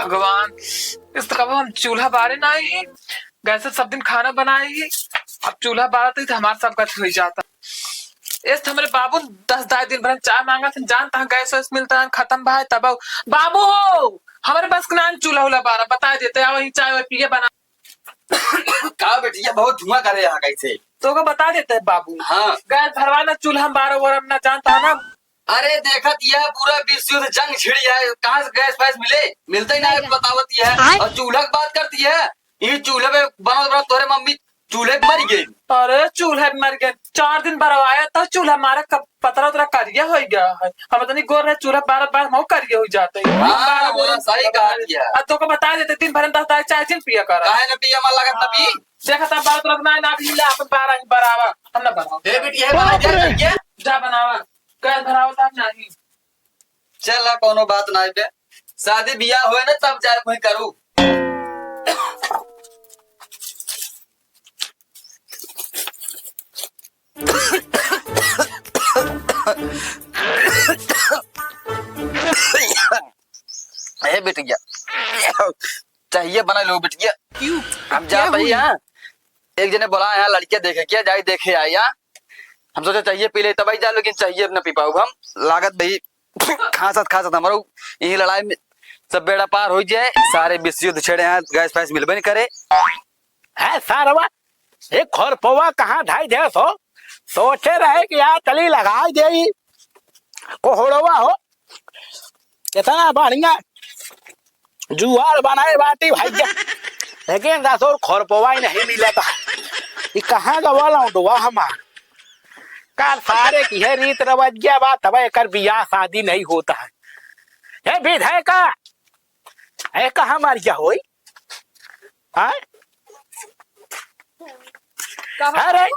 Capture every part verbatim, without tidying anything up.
भगवान, इस तो कबो हम चूल्हा बारे ना ही, गैस से सब दिन खाना बनाए ही, अब चूल्हा बारत ही तो हमार सब गति होइ जाता। इस तो हमरे बाबू दस दाई दिन भर चाय मांगत हैं, जानता है गैस वैस मिलता है, खत्म भाई तब बाबू हो, हमरे बस के ना चूल्हा उल्हा बारा, बता देते, आओ ही चाय वाय पिए बना। का बेटिया, बहुत धुआं करे यहाँ कैसे? तो का बता देते हैं बाबू। हाँ। गैस भरवा ना, चूल्हा हम बारा वरम ना जानता है ना। अरे देखत यह पूरा विश्व युद्ध जंग छिड़ जाए, कहाँ से गैस फैस मिले? मिलते ही ना है, बतावत यह। आय। और चूल्हा की बात करती है, ये चूल्हे पे बनत बनत तोरे मम्मी चूल्हे पे मर गई। अरे चूल्हे पे मर गए, चार दिन भरवाया तो चूल्हा मारा कब पतरा उतरा करिया हो गया है। हम इतनी गोर रहे चूल्हा बारह बार हम करिया हो जाते हैं। हाँ, बारह हाँ, बोरम सही कहा दिया। अब तो को बता देते दिन भर में दस दाई चाय जिन पिया कर। काहे न पिया, मन लागत न पी। हाँ, देखा था बारह तरफ ना, ना भी मिला, अपन बारह ही बराबर, हम ना बनाओ। ए बिटिया, बारह बाप रे। क्या? जा बनावा, गैस भरावा तब नहीं। चल, कोनो बात ना बे, शादी बियाह होए ना तब जाए कोई करू। ए बिटिया, चाहिए बना लो बिटिया। क्यों? हम जा क्या भाई हुई? हाँ, एक जने बोला यहाँ लड़कियाँ देखे क्या, जाई देखे आए यहाँ। हम सोचे चाहिए पी ले तब आई जा, लेकिन चाहिए न पी पाऊ हम। लागत भाई खांसत खांसत हमारो यही लड़ाई में सब बेड़ा पार हो जाए। सारे विश्व युद्ध छेड़े हैं, गैस फैस मिलबे नहीं करे। है सारवा, एक खोरपवा कहाँ ढाई दे सो? सोचे रहे कि यार चली लगाई दे कोहड़वा हो, इतना बढ़िया जुआर बनाए बाटी भैया, लेकिन ससुर खोरपवा ही नहीं मिलता। ई कहाँ गवा लौंडवा हमार? का सारे की है रीत रवैया बा, तब एकर बियाह शादी नहीं होता है। हे विधय का, ए कहाँ मर गया होई? हाँ? का हो? अरे,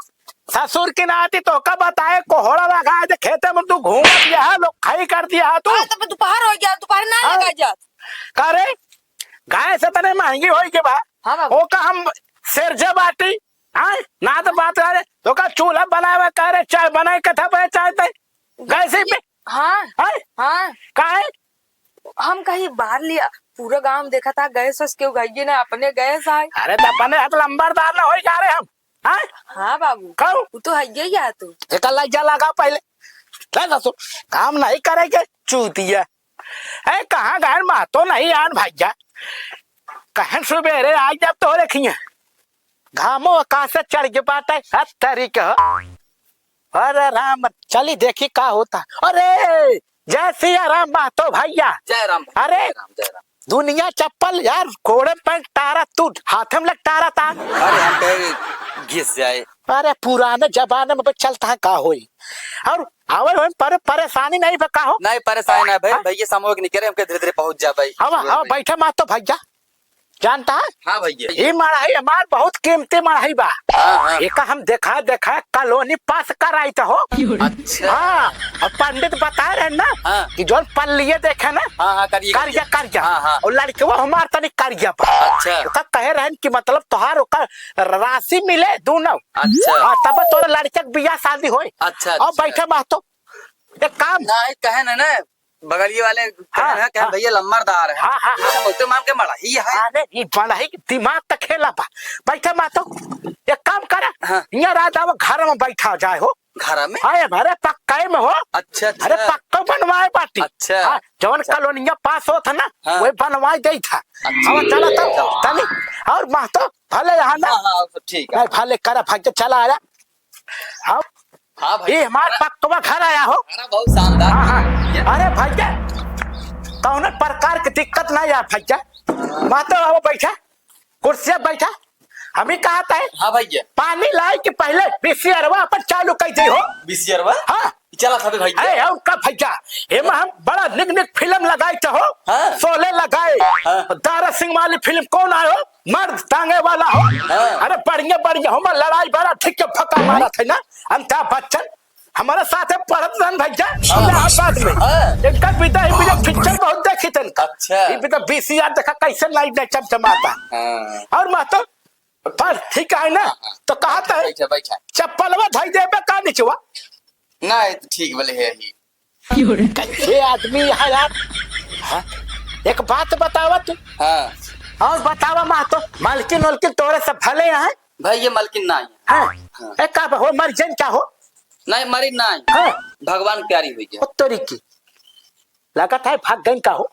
ससुर की नाती तो का बताए, कोहड़ा लगा दे खेते में तू घूम दिया है, लोग खाई कर दिया है तू। अरे, तब दोपहर हो गया, दोपहर ना हाँ। लगा जा। का रे, गाय से तने महंगी होई के बा? हाँ बाबू। ओ का हम सेरजे बाटी, हाँ? ना तो बात करे, तो का चूल्हा बनावे, का रे, चाय बनाए के था, बे चाय ते, गैस ही पे। हाँ। हाँ? हाँ। काहे? हम कहीं बाहर लिया, पूरा गांव देखा था, गैस वैस केहू गइये ना, अपने गैस आए। अरे, तो अपने हाथ लंबरदार ना होई का रे हम? हाँ? हाँ बाबू। कहू? वो तो है ही है तू। एक लज्जा लगा पहले। ले ससुर, काम नहीं करेंगे, चूतिया। ए, कहाँ गए महतो नहीं आन भैया? कहन सुबेरे आ जब तो रखिए। घामो आकाश से चढ़ के बाटे, हर तरीके हो। अरे राम, चली देखी का होता। अरे, जय सिया राम महतो भैया। जय राम भैया, अरे, जय राम, जय राम। दुनिया चप्पल यार, कोड़े में टारा, तू हाथे में लग टारा था। अरे, हम कहे घिस जाए। अरे, पुराने जमाने में चलता है का होई? और आवे होए पर परेशानी नहीं बा का हो? नहीं, परेशानी ना भाई, हाँ? भैया समूह के निकले, हमके धीरे धीरे पहुंच जा भाई। हवा, हवा, बैठे महतो भैया। जानता है? हाँ भैया। ये मड़ाही हमार बहुत कीमती मड़ाही बा। हाँ, हाँ। एका हम देखा, देखा कॉलोनी पास कराई तो हो। अच्छा। हाँ, और पंडित बता रहे ना हाँ। कि जौन पल्लिये देखे ना, हाँ, हाँ, करिया, करिया, करिया। करिया। हाँ, हाँ। और लड़कवा हमार तनी करिया बा। अच्छा। ओका कहे रहन कि मतलब तोहार ओकर राशि मिले दोनों। अच्छा। हाँ, तब तोरा लड़के के बियाह शादी होई। अच्छा, और अच्छा। बैठे महतो, एक काम। नहीं, कहे ना, ना, बगलिए वाले हाँ, कहे ना, कहे हाँ। भैया लम्बरदार है। हाँ, हाँ, हाँ। तो मान के मड़ाही है। अरे, ई मड़ाही के दिमाग त खेला बा। बैठे महतो, एक काम करे, हाँ। यहाँ रात आवा, घर में बैठा जाए हो। घर में? हाँ, ये भरे पक्का में हो। अच्छा, अच्छा। अरे, पक्का बनवाए बाटी। अच्छा। हाँ, जौन अच्छा। कॉलोनिया पास होत है ना, हाँ। वही बनवाए देत है। अच्छा। अब चला तो, चलो। तनी, और महतो, भले यहाँ ना। हाँ, हाँ, तो ठीक है। नहीं, भले करा, भाग के चला आया। हाँ। हाँ भाई। ये हमार अरे पक्कवा घर आया हो। अरे बहुत शानदार। हाँ, हाँ। ये अरे भैया, कौनो प्रकार की दिक्कत ना यार भैया। महतो आओ बैठा, कुर्सिया बैठा। हम ही कहा था हाँ भैया। पानी लाए कि पहले बीसीआरवा अपन चालू कर दे हो। बीसीआरवा? हाँ। चला था भैया। अरे और का भैया, एमा हम बड़ा निक निक फिल्म लगाए थे हो। हाँ। शोले लगाए, हाँ। दारा सिंह वाली फिल्म कौन आयो? मर्द टांगे वाला हो। हाँ। अरे बढ़िया बढ़िया हो, लड़ाई बड़ा ठीक के फका मारा थे ना। अमिताभ बच्चन हमारे साथ है पढ़त रहन भैया, हाँ। इलाहाबाद में। हाँ। इनका विदा ही मुझे पिक्चर बहुत देखी थे इनका। अच्छा। ये विदा बीसीआर देखा कैसे लाइट ने चमचमाता। हाँ। और महतो, पर ठीक है ना? हाँ, हाँ। तो कहा था, बैठा, बैठा। चप्पलवा धई देबे का निचवा? ना, ये तो ठीक वाले है ही। कैसे आदमी है यार? हाँ? एक बात बतावा तू। हाँ। और बतावा महतो, मालकिन उलकिन तोरे सब भले हैं? भाई, ये मालकिन ना आई। हाँ। हाँ। ए, का हो, मर जन क्या हो? नहीं, मरी ना आई। हाँ। भगवान प्यारी हुई है। ओ तोरी की। लागत है भाग गइन का हो?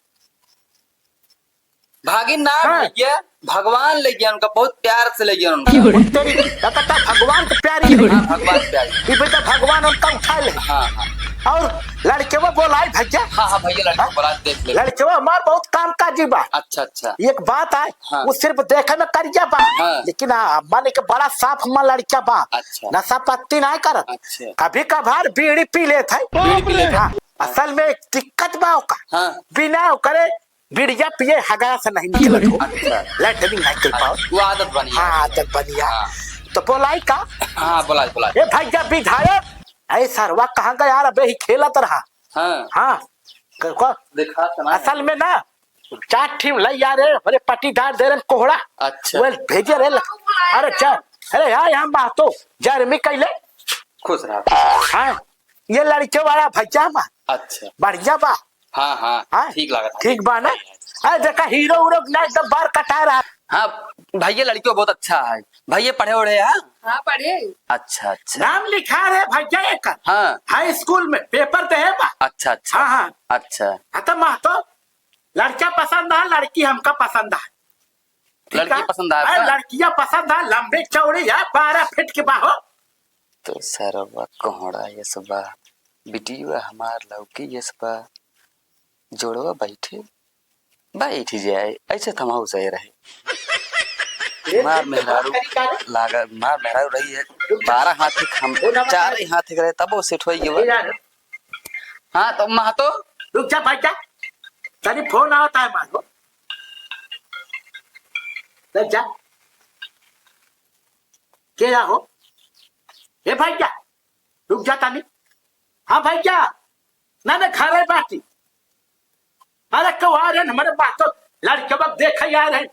भागिन ना हाँ। भैया, भगवान ले गया उनका, बहुत प्यार से ले गया उनका। क्यों रे? तेरी, लगता भगवान के प्यारी है। हाँ, भगवान प्यारी। ये बेटा भगवान उनका उठा ले। हाँ, हाँ। और लड़के वो बोलाई भैया। हाँ, हाँ, भैया, लड़के हाँ? बोला, देख ले। लड़के वो हमार बहुत काम काजी बा। अच्छा, अच्छा। एक बात है, हाँ। वो सिर्फ देखे में करिया बा, हाँ। लेकिन हाँ, माने के बड़ा साफ मन लड़का बा। अच्छा। नशा पत्ती नहीं करत। अच्छा। कभी कभार बीड़ी पी लेत है। बीड़ी पी लेत है। हाँ, असल में एक दिक्कत बा ओका। हाँ। बिना ओकरे बीड़िया पिए हगरा से नहीं निकलत हो। अच्छा। लैट्रिन नहीं कर पाओ। वो आदत बनी है। हाँ, आदत बनी है। हाँ। तो बोलाई का? हाँ, बोलाई, बोलाई। ए भैया विधायक, ए सरवा कहाँ गया यार? अबे ही खेलत रहा। हाँ। हाँ। क-, को-, देखा तो ना। असल में ना, चार टीम लई यार, बोले पट्टीदार दे रहे कोहड़ा। अच्छा। वो भेजे रहे ल-, अरे चा-, अरे यार, यहाँ बात तो जर्मी कैले। खुश रहा। हाँ, ये लड़के वाला भैया बा। अच्छा। बढ़िया बा। हाँ, हाँ, हाँ? ठीक लागत है। ठीक बा ना? अरे देखा, हीरो उरो ना एकदम बार कटा रहा। हाँ, भैया, लड़कियों बहुत अच्छा है। भैया पढ़े उढ़े हैं? हाँ, पढ़े। अच्छा, अच्छा। नाम लिखा रहे भैया एक। हाँ। हाई स्कूल में पेपर दे बा। अच्छा, अच्छा। हाँ, हाँ। अच्छा। हाँ, तो महतो, लड़का पसंद है, लड़की हमका पसंद है। ठीक लड़की है? पसंद है अरे, आपका? लड़कियां पसंद है, लंबी चौड़ी है, बारह फीट के बा हो। तो सरवा कोहड़ा यस बा, बिटिया हमार लौकी यस बा, जोड़वा बैठे, बैठ जाए, ऐसे थमाऊ सही रहे। ए, मार तो मेहरारू बात करी का रे? लागा, मार मेहरारू रही है, रुक जा। बारह हाथ के हम, वो ना चार ही हाथ के रहे, तब वो सेट होई गया। ए यार। हाँ, तो महतो। रुक जा भाई, जा। तनी फोन आवत है मारो। जा, जा। के या हो? ए भैया, रुक जा तनी। हाँ भैया, ना, ना, घरे बाटी। अरे, क्यों आ रहे हैं हमारे बात तो लड़के वक्त देखे आ रहे हैं।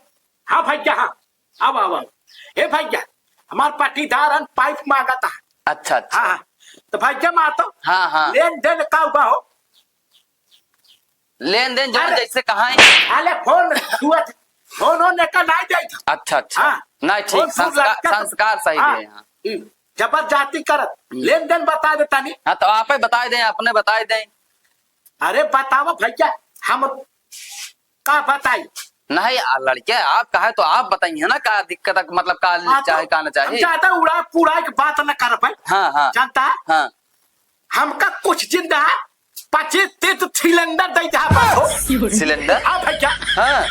हाँ भैया, हाँ, आओ, आओ, आओ। ए भैया, हमार पट्टीदार हन, पाइप मांगता है। अच्छा, अच्छा। हाँ, हाँ। तो भैया, मा तो हाँ, हाँ। लेन देन का हुआ हो? लेन देन जो अरे। जैसे कहाँ है? अरे फोन, तू अच-, फोन होने का ना जाए। अच्छा, अच्छा। हाँ। नहीं, ठीक, फोन तू संस्कार, लगता तो संस्कार सही हाँ। दिए हैं। हम्म। जबरदस्ती करत, हम्म। लेन देन बता देता नहीं। हाँ, तो आप ही बताई दें, अपने बताई दें। अरे बतावा भैया, हम का बताई? नहीं, आ, लड़के आप कहे तो आप बताइए ना, का दिक्कत है, मतलब का हाँ, तो चाहे, का ना हम चाहे? ज्यादा उड़ा पुड़ा के बात न कर पाए। हाँ, हाँ। जानता है? हाँ। हमका कुछ जिंदा है, पच्चीस तीस सिलेंडर दे दे बस हो। सिलेंडर? हाँ भैया। हाँ।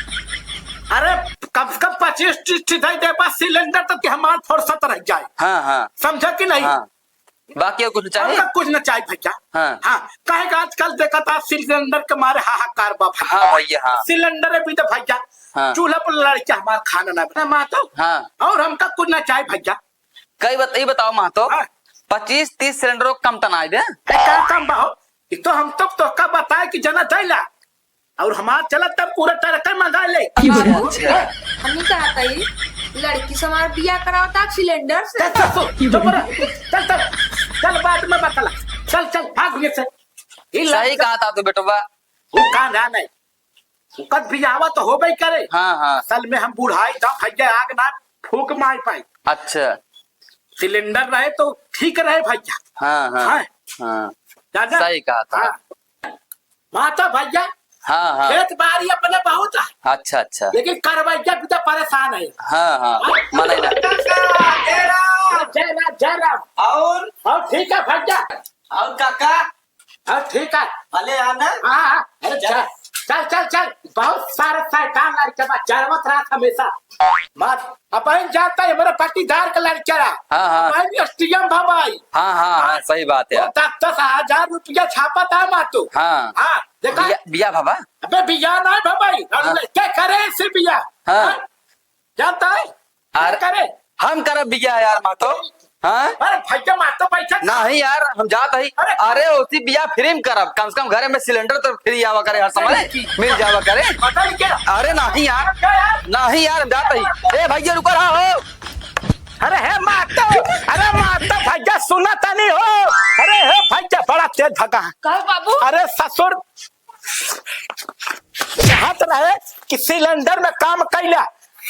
अरे कम से कम पच्चीस तीस दे दे बस सिलेंडर, तब कि हमार फुर्सत रह जाए। हाँ, हाँ। समझा कि नहीं? हाँ। बाकी और कुछ न चाही? हमका कुछ न चाही भैया। हाँ। हाँ, काहे कि आजकल देखत है सिलेंडर के मारे हाहाकार बा भैया। हाँ भैया, हाँ। सिलेंडर भी तो भैया, हाँ। चूल्हा पर लड़के हमार खाना ना बना, मा तो। हाँ। और हमका कुछ न चाही भैया। कई बत-, ई बताओ महतो, हाँ। पच्चीस तीस सिलेंडरों कम त ना आइबे? ए, का कम बा हो? ई तो हम तो तोहका बताए कि जना दैला। और हमार चलत तब पूरा ट्रक मंगा ले। बाबू, अच्छा। हमनी कहा था ई, लड़की से हमार बियाह करावता सिलेंडर से। चल, चल, सुन, चुप रह। चल, चल, चल, बाद में बतला। चल, चल, भाग यहाँ से। ई सही लड़का कहा था तू बेटवा। वो कहा ना नहीं। ओकर बियाहवा तो होबे करे। हाँ, हाँ। असल में हम बुढ़ाई था, भैया आग ना फूक मार पाई। अच्छा। सिलेंडर रहे तो ठीक रहे भैया। हाँ, हाँ, हाँ। हाँ। दादा। सही कहा था। हाँ। माता भैया। हाँ, हाँ। खेत बाड़ी अपने बहुत है। अच्छा, अच्छा। लेकिन करवैया भी तो परेशान है। हाँ, हाँ। हाँ। मने ना। जय राम, जय राम। और? और ठीक है भैया। और काका? हाँ, ठीक है। भले आना। हाँ, हाँ, अरे चल। चल, चल, चल, चल। बहुत सारा शैतान लड़के बा, चरवत रहत हमेशा। मार, अब बहन जाता है, हमारे पट्टीदार का लड़का रहा। हाँ, हाँ। भाई, एसडीएम भा भाई। हाँ, हाँ, हाँ, हाँ। सही बात है। वो दस दस हजार रुपया छापत है मातू। हाँ। हाँ, देखा? बिया, बिया भा भा? अबे बिया ना भा भाई। हाँ। लड़के करे ऐसे बिया। हाँ। हाँ? जानता है? अरे, क्या करे? हम करब बिया यार, मातो। हाँ? अरे भैया, मातो पैसा नहीं यार, हम जात हई। अरे। अरे, उसी बिया फ्री में करब, कम से कम घरे में सिलेंडर तो फ्री आवा करे हर समय, अरे। मिल जावा करे। पता नहीं क्या? अरे नहीं यार, क्या यार? नहीं यार, हम जात हई। ए भैया, रुको रहा हो। अरे हे मातो, अरे मातो भैया, सुना तनी हो। अरे हे भैया, बड़ा तेज भगा। का बाबू? अरे ससुर, कहत रहे कि सिलेंडर में काम कैला,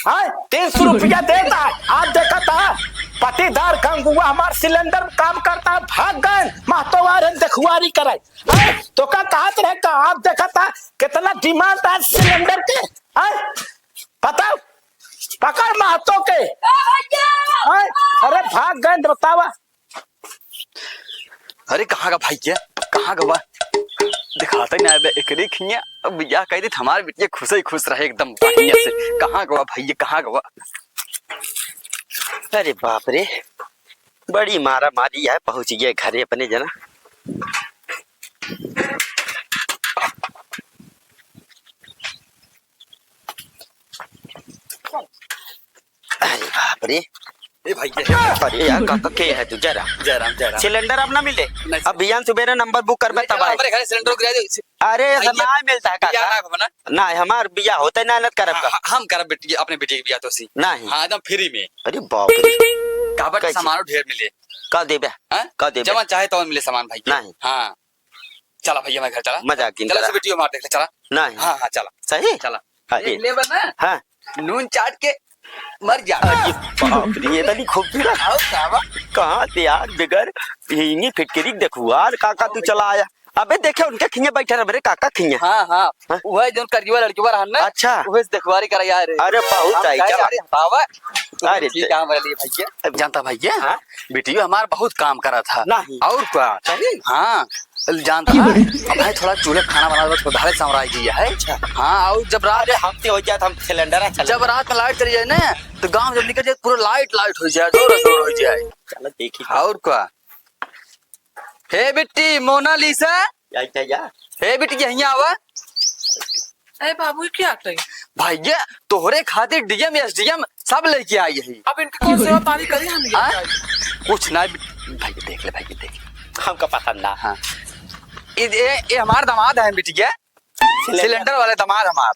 हैं? तीन सौ रुपया देता है, आज देखत है पटीदार गंगुआ हमार सिलेंडर में काम करता है, भाग गए महतवार है देखुआरी करे, हैं? तो का कहत रहे का आज देखत है कितना डिमांड है सिलेंडर के, हैं? बताओ, पकड़ महतो के, हैं? अरे भाग गए बतावा। अरे कहाँ का भैया, कहाँ का बा? दिखाता ही ना बे, एकरे खिया अब बियाह कह दे तो हमार बिटिया खुश ही खुश रहे एकदम बढ़िया से। कहाँ का बा भैया, कहाँ का बा? अरे बाप रे, बड़ी मारा मारी है, पहुँच गए घरे अपने जना। अरे बाप रे। ए भैया। अरे यार काका, के है तू? जयराम। जयराम, जयराम। सिलेंडर अब ना मिले? नहीं। अब बिहान सुबेरे नंबर बुक करबे नहीं, तब आए। हमरे घर सिलेंडर गिरा दे। अरे ऐसा भैया, ना मिलता है काका। बियाह ना बाबा ना। ना, हमार बियाह होते ना, ना करब का। हाँ, हम करब बेटी, अपने बेटी के बियाह तो सी। नहीं। हाँ, एकदम फ्री में। अरे बाप रे। काबर कैसे? सामानो ढेर मिले। का देबे? हाँ? का देबे? जवन चाहे तवन मिले सामान भैया। नहीं। हाँ। चला भैया, मैं घर चला। मजाक किन चला, करा। से बेटियो मार देख ले, चला। नहीं। हाँ, हाँ, चला। सही? चला। हाँ, देख ये। ले बना। हाँ। नून चाट के मर जा। अरे बाप रे, ये तनी खूब पीला। आओ, का बा? कहाँ से यार, बगैर हिंगी फिटकरी देखुआर काका तू चला आया। अबे देखे उनके खिंगे बैठे रहे, मेरे काका खिंगे। हाँ, हाँ। हाँ? वह जोन करिया लड़की बा रहन ना। अच्छा। वह से देखवारी करा यार। अरे बहुत हम आई, कहे, चला। अरे हटावा। अरे ठीक ते- है, हमारे लिए भैया। अब जानता भैया? हाँ? बेटियो हमार बहुत काम करा था। नहीं। और का? सही? हाँ। जानता है, अब भाई थोड़ा चूल्हे खाना बना दो, तो धारे संवराई जी है। अच्छा। हाँ, और जब रात अरे, हम तो हो जात, हम सिलेंडर है, चल। जब रात में लाइट चली जाए ना, तो गांव जब निकल जाए, पूरा लाइट, लाइट हो जाए, जोर, जोर हो जाए। चलो, देखी। और का? हे बिट्टी, मोनालिसा। या, या, या। हे बिट्टी, यहीं आवा। ए बाबू, क्या कही? भैया, तोहरे खातिर डीएम, एसडीएम सब लेके आई है। अब इनकी कौन सेवा पानी करी हम ये हाँ? बताइए। कुछ ना, भैया देख ले, भैया देख ले। हमका पसंद ना। हाँ। ये, ये, ये हमार दामाद है बिटिया, सिलेंडर। सिलेंडर वाले दामाद हमार।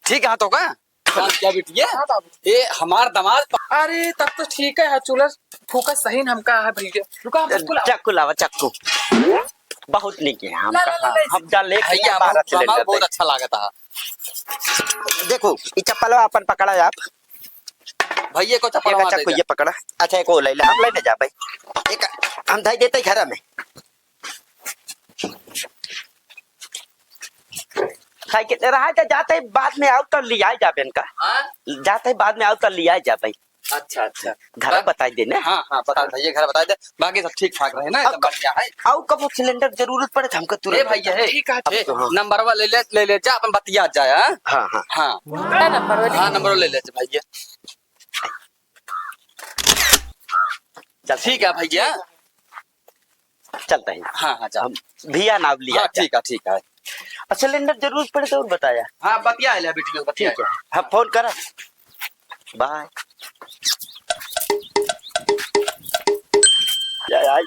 ठीक है, तो का? हाँ, क्या बिटिया? हाँ बाबू। ये हमार दामाद। अरे, तब तो ठीक है, हाँ, चूल्हा फूका सही न हमका है भैया। रुका, हम चक्कू लावा। चक्कू लावा, चक्कू। बहुत नीक है हमका, ला, ला, ला, हाँ, ला, हम जा लेके भैया, बारह हमार सिलेंडर बहुत दे। अच्छा लागत है। देखो, ई चप्पलवा अपन पकड़ा आप। भैया को चप्पल एक हमार चक्कू दे ये दे। पकड़ा। अच्छा, एक वो ले ले, हम लेने जा भाई। एक हम धई देते घर में। खाई के रहा जा, जाते ही बाद में आउ तो लिया जा बेन का। हाँ? जाते ही बाद में आउ तो लिया जा भाई। अच्छा, अच्छा। घर बा- बताई देने। हाँ, हाँ, बता भैया, घर बताई दे। बाकी सब ठीक ठाक रहे ना, अब एकदम क-, बढ़िया है। आउ कबो सिलेंडर जरूरत पड़े तो हमको तुरंत ए भैया, बता। हे, ठीक है, अब हे, तो हाँ। नंबरवा ले ले, ले ले जा, अपन बतिया जाए, हाँ? हाँ, हाँ। हाँ। बड़ा नंबरवा ले। हाँ, नंबरवा ले ले जा भैया। चल, ठीक है भैया। चलता है। हाँ, हाँ, चल। हम भिया नाव लिया हाँ, जा। ठीक है, ठीक है। और सिलेंडर जरूरत पड़े तो और बताया। हाँ, बतिया ले बेटी को, बतिया। ठीक है। हाँ, फोन करा। बाय। जय आई।